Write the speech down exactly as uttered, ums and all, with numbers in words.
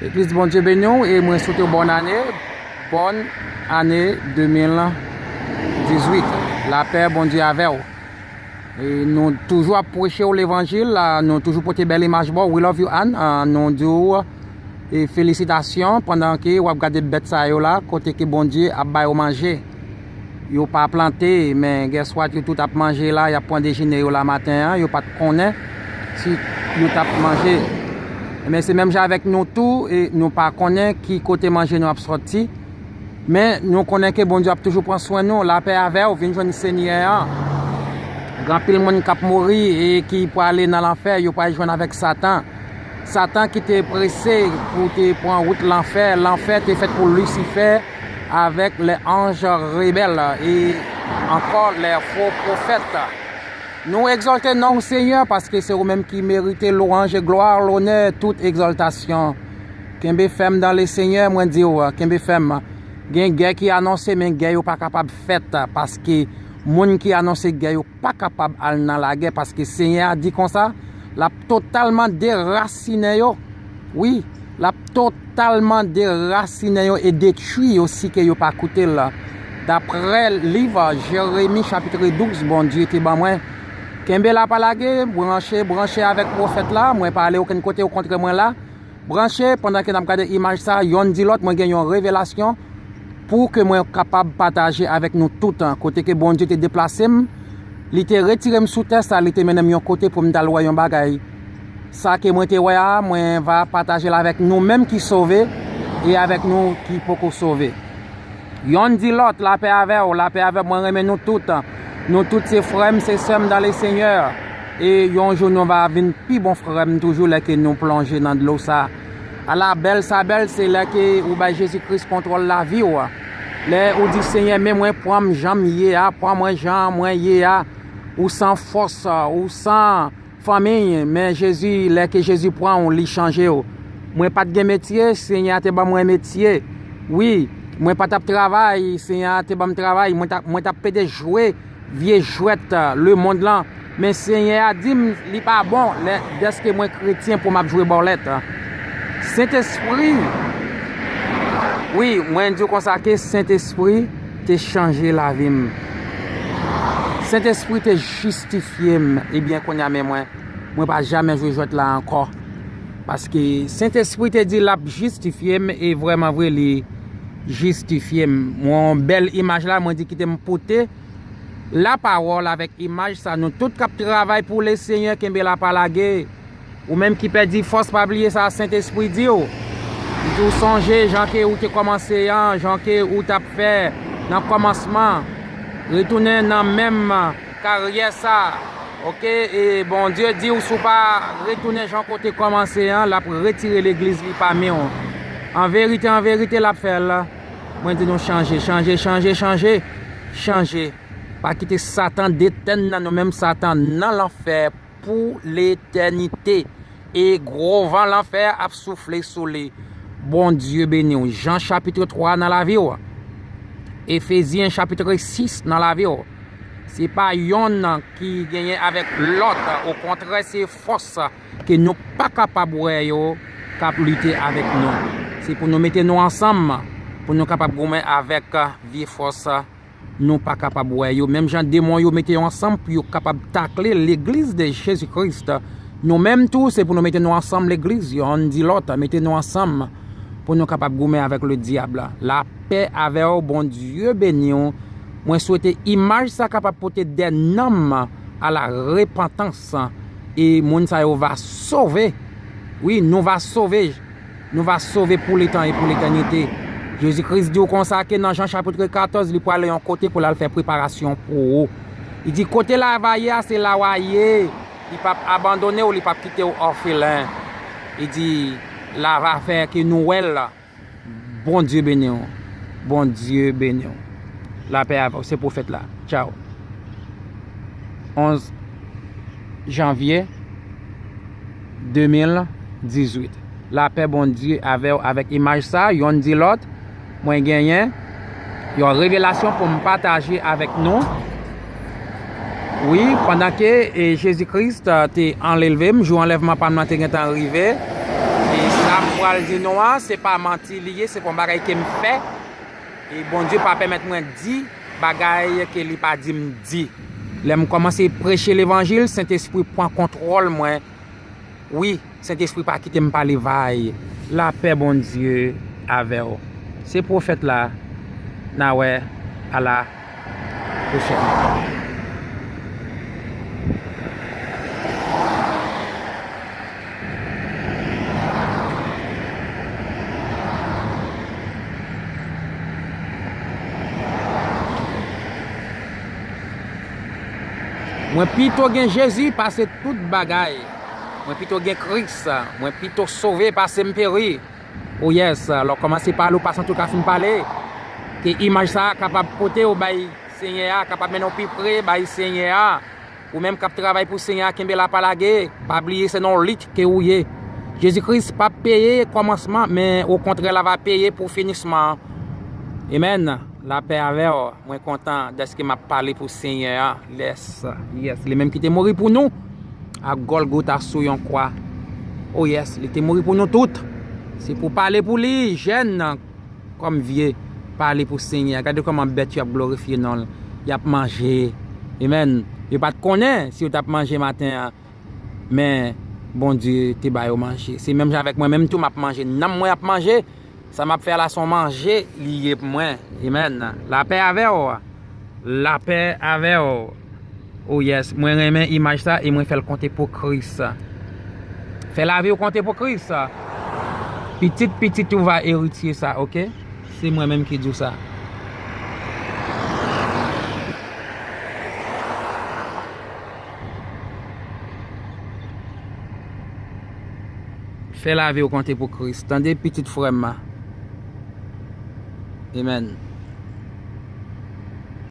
Legliz, Bondye beni w e mwen swete w bòn ane, bòn ane de mil dizuit. Lapè Bondye avè w. E nou toujou ap preche w levanjil, a, nou toujou pote bèl imaj ba w. We love you, Ann. A, nou di w, e, felisitasyon pandan ke w ap gade bèt sa yo la, kote ke Bondye ap ba yo manje. Yo pa plante, men guess what, yo tout ap manje la, y ap pran dejene yo la maten an, yo pa t konnen si yo t ap manje. Men se menm jan avèk nou tou, e nou pa konnen ki kote manje nou ap sòti, men nou konnen ke Bondye ap toujou pran swen nou. Lapè avè w, vin jwenn Senyè an. Gen anpil moun k ap mouri e ki prale nan lanfè, yo pral jwenn avèk Satan. Satan ki te prese pou te pran wout lanfè, lanfè te fèt pou Lisifè avèk lè anj rebèl e ankò lè fo pwofèt. Nou egzòlte non w, Senyè, paske se ou menm ki merite lwanj e glwa, lonè, tout egzòltasyon. Kenbe fèm dans le Seigneur, mwen di w, kenbe fèm. Gen gè ki anonse, men gè yo pa kapab fèt, paske moun ki anonse gè yo pa kapab al nan lagè, paske Senyè a di konsa, l ap totalman derasinen yo. Wi, l ap totalman derasinen yo e detwi yo si ke yo pa koute l. Daprè liv Jeremi chapit douz, Bondye te ban mwen. Kenbe la, pa lage, branche, branche avèk pwofèt la, mwen pa ale okenn kote, okontrè mwen la. Branche, pandan ke n ap gade imaj sa, yonn di lòt, mwen gen yon revelasyon pou ke mwen kapab pataje avèk nou tout, kote ke Bondye te deplase m, li te retire m sou tè sa, li te mennen m yon kote pou m t al wè yon bagay. Sa ke mwen te wè a, mwen va pataje l avèk nou menm ki sove e avèk nou ki poko sove. Yonn di lòt, lapè avè w, lapè avè w, mwen renmen nou tout. Nou tout se frè m, se sè m dans le Seigneur. E yon jou nou va vin pi bon frè m toujou lè ke nou plonje nan dlo sa. Ala bèl sa bèl, se lè ke ou bay Jezi Kris kontwòl lavi w. Lè ou di, Senyè, men mwen, pran m jan m ye a, pran mwen jan mwen ye a. Ou san fòs, ou san fanmi, men Jezi, lè ke Jezi pran w, li chanje w. Mwen pa t gen metye, Senyè a te ban mwen metye. Wi, mwen pa t ap travay, Senyè a te ban m travay, mwen t ap, mwen t ap pede jwe vye jwèt, lemonn lan. Men Senyè a di m li pa bon lè, dèske mwen kretyen pou m ap jwe bòlèt. Sentespri, wi, mwen di w konsa ke Sentespri te chanje lavi m. Sentespri te jistifye m. Ebyen, kounye a men mwen, mwen pa jamè jwe jwèt la ankò. Paske Sentespri te di l ap jistifye m, e vrèman vre, li jistifye m. Yon bèl imaj la, mwen di kite m pote lapawòl avèk imaj sa. Nou tout k ap travay pou Lesenyè, kenbe la, pa lage. Ou menm ki pèdi fòs, pa bliye sa Sentespri di w. Li di w sonje jan ke ou te kòmanse an, jan ke ou t ap fè nan kòmansman. Retounen nan menm karyè sa. Oke, e Bondye di w si w pa retounen jan ke w te kòmanse an, l ap retire legliz li pami w. An verite, an verite, l ap fè l. Mwen di nou chanje, chanje, chanje, chanje, chanje. Pa kite Satan detenn nan nou menm, Satan nan lanfè pou letènite. E gwo van lanfè ap soufle sou li. Bondye beni w. Jan chapit twa nan lavi w. Efezyen chapit sis nan lavi w. Se pa yonn ki genyen avèk lòt. Okontrè, se fòs ke nou pa kapab wè yo k ap lite avèk nou. Se pou nou mete nou ansanm, pou nou kapab goumen avèk vye fòs nou pa kapab wè yo. Menm jan demon yo mete yo ansanm pou yo kapab takle legliz de Jezi Kris. Nou menm tou, se pou nou mete nou ansanm, legliz, yonn di lòt, mete nou ansanm pou nou kapab goumen avèk ledyab. Lapè avè w, Bondye beni w. Mwen swete imaj sa kapab pote dè nanm a la repantans, e moun sa yo va sove. Wi, nou va sove. Nou va sove pou letan e pou letènite. Jezi Kris di w konsa ke nan Jan chapit katòz, li pral yon kote pou l al fè preparasyon pou ou. Li di, kote lava ye a, se la w a ye. Li p ap abandone w, li p ap kite w òfelen. Li di, lava fè ke nou wè l. Bondye beni w. Bondye beni w. Lapè avè w. Se pwofèt la. Tchaw. Onz janvye de mil dizuit. Lapè Bondye avè w. Avèk imaj sa, yonn di lòt, mwen genyen yon revelasyon pou m pataje avèk nou. Wi, pandan ke, e, Jezi Kris, e, te anleve m, jou anlèvman pa m nan te gentan rive. E sa Sa m pral di nou an, se pa manti li ye, se pa yon bagay ke m fè. E Bondye pa pèmèt mwen di bagay ke li pa di m di. Lè m kòmanse preche levanjil, Sentespri pran kontwòl mwen. Wi, Sentespri pa kite m pale vag. Lapè Bondye avè w. Se pwofèt la, n a wè a la pwochèn. Mwen pito gen Jezi pase tout bagay. Mwen pito gen Kris. Mwen pito sove pase m peri. Oh yes, lè w kòmanse pale, ou pa santi w ka fin pale. Ke imaj sa a kapab pote w bay Senyè a, kapab mennen w pi pre bay Senyè a. Ou menm k ap travay pou Senyè a, kenbe la pa lage. Pa bliye se nan yon lit ke ou ye. Jezi Kris p ap peye kòmansman, men okontrè l ava peye pou finisman an. Amen. Lapè avè w. Mwen kontan dèske m ap pale pou Senyè a. Yes, yes. Li menm ki te mouri pou nou a Gòlgota sou yon kwa. Oh yes, li te mouri pou nou tout. Se pou pale pou li, jèn kòm vye, pale pou Senyè a. Gade kòman bèt yo ap glorifye non l. Y ap manje. Amen. Yo pa t konnen si yo t ap manje maten an. Men Bondye te ba yo manje. Se menm jan avèk mwen menm tou, m ap manje. Nanm mwen ap manje. Sa m ap fè a la se yon manje li ye pou mwen. Amen. Lapè avè w. Lapè avè w. Oh yes, mwen renmen imaj sa e mwen fè l konte pou Kris. Fè lavi w konte pou Kris. Pitit pitit ou va eritye sa, oke? Se mwen menm ki di w sa. Fè lavi w konte pou Kris. Tande, pitit frè m. Amen.